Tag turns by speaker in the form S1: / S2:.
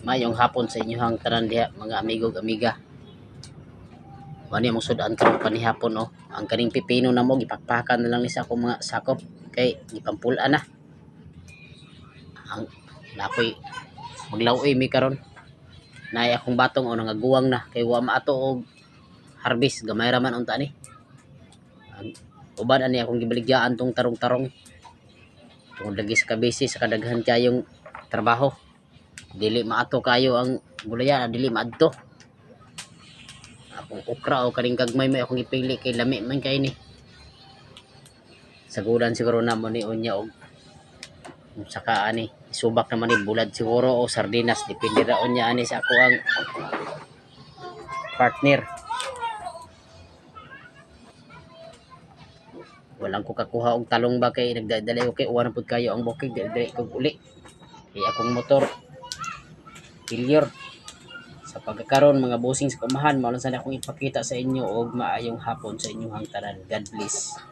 S1: Maayong hapon sa inyohang tanan diha, mga amigo ug amiga. Mao ni among sud-an karon panihapon, oh. Ang kaning pipino namo, gipakpakan na lang ni sa akong mga sakop kay gipampul-an na. Ang nakoy maglaw-oy mi karon. Naay akong batong, oh, nangaguwang na kay wa maato og harvest, gamay ra man unta ni. Ang uban ani akong gibaligyaan tong tarong-tarong tungod lagi sa kabisi sa kadaghan kayong trabaho. Dili maato kayo ang gulayan, dili maadto. Akong okra o kaning gagmay may akong gipili kay lami man kay ni. Sagulan siguro na mo ni unya og saka ani isubak naman ni bulad siguro o sardinas, depende ra unya ani sa ako ang partner. Walang ko kakuha og talong ba kay nagdadali ko kay uwan na pud kayo ang bukid, dali kog uli. Kay akong motor failure. Sa pagkakaron, mga busing sa kumahan, mao lang sana akong ipakita sa inyo og maayong hapon sa inyong tanan. God bless.